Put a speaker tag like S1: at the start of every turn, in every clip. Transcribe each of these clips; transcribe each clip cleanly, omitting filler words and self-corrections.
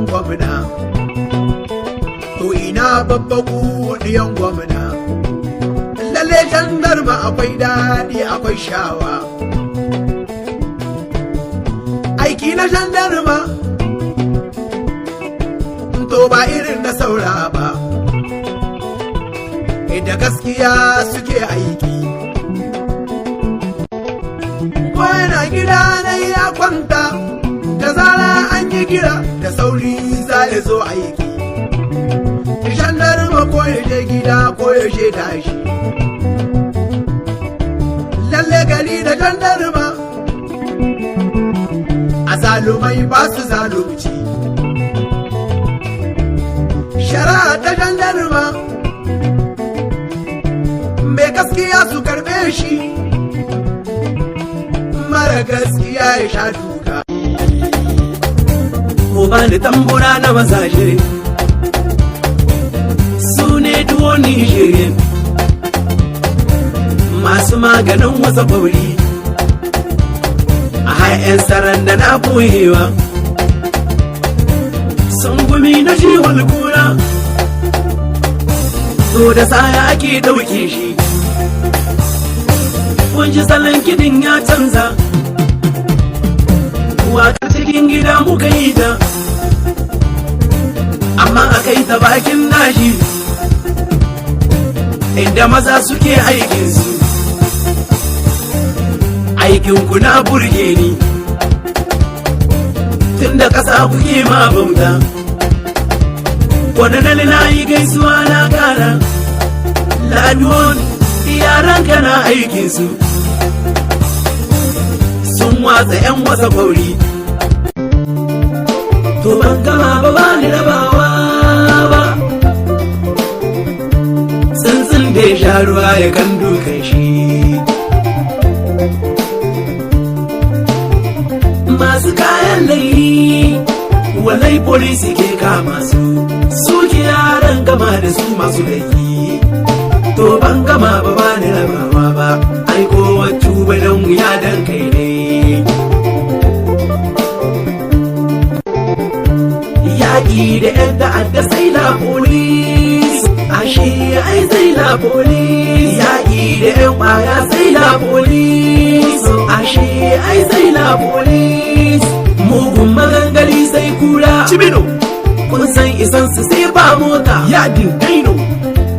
S1: Ɗiyan gwamna, to ina babbaku ɗiyan gwamna. Lalle jandarma akwai daɗi, akwai shawa. Aiki na jandarma to ba irin na saura ba, da gaskiya suke aiki. Ko yana gida na ya kwanta, da zara an yi gira, da sauri za ya zo aiki. Jandarma ko ya je gida ko ya je dashi. Lalle gari da jandarma, a zalumai ba su zalunci. Shari'a ta jandarma, mai gaskiya su karbe shi, mara gaskiya ya sha duka.
S2: Ko bani tambura na mazaje, su ne duwo Nigerian masu maganin wasa kwauri a hayan tsaron da na boyewa sun gumi na jiwon kura. To da saya ake ɗauke shi. Kun ji salon kidin ya canza. Waƙar cikin gida muka yi ta, amma a kai ta bakin nashi inda maza suke aikinsu. Aikinku na burge ni, tun da ƙasa kuke ma bauta. Wani na yi gaisuwa na kara laduwan yaranka na aikinsu, sun watsa 'yan wasa kwauri. To ban gama ba, ba ni rabawa ba. Tsuntsun da ya sha ruwa ya kan dukan shi. Masu kayan laifi walai polisi ke kama su, suke yaran gama da su masu laifi. To ban gama ba, ba ni rabawa ba. Ai kowa tuba don wuya dan kai ne. Yaƙi da 'yan ta'adda sai la police, ashe ai sai la police. Yaƙi da 'yan ƙwaya sai la police, ashe ai sai la police. Mugun magangali sai kura cibino, kun san isan su sai ba mota yadin daino.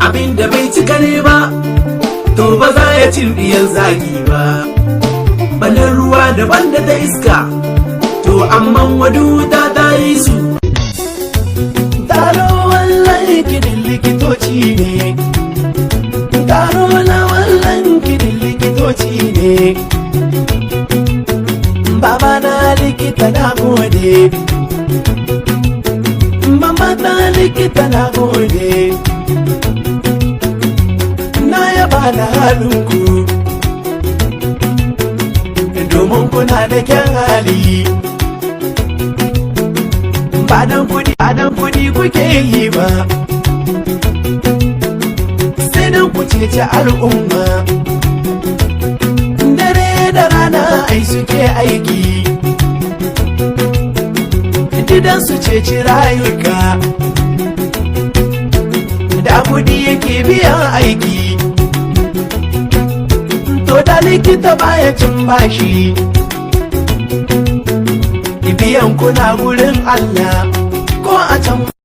S2: Abinda bai cika ne ba, to ba za ya cin diyan zaki ba. Balan ruwa daban da ta iska, to amma wadu ta ta yi su. Taro wallan kidin likitoci ne. Taro na wallan kidin likitoci ne. Baba na likita, na gode. Mama na likita, na gode. Na yaba da halinku, domin kuna da kyan hali. Ba dan kudi, ba dan kudi kuke yi ba, sai dan ku ceci al'umma. Dare da rana ai suke aiki gidan su ceci rayuka. Da kudi yake biyan aiki, to da likita baya cin bashi. Biyan kuna gurin Allah ko a can.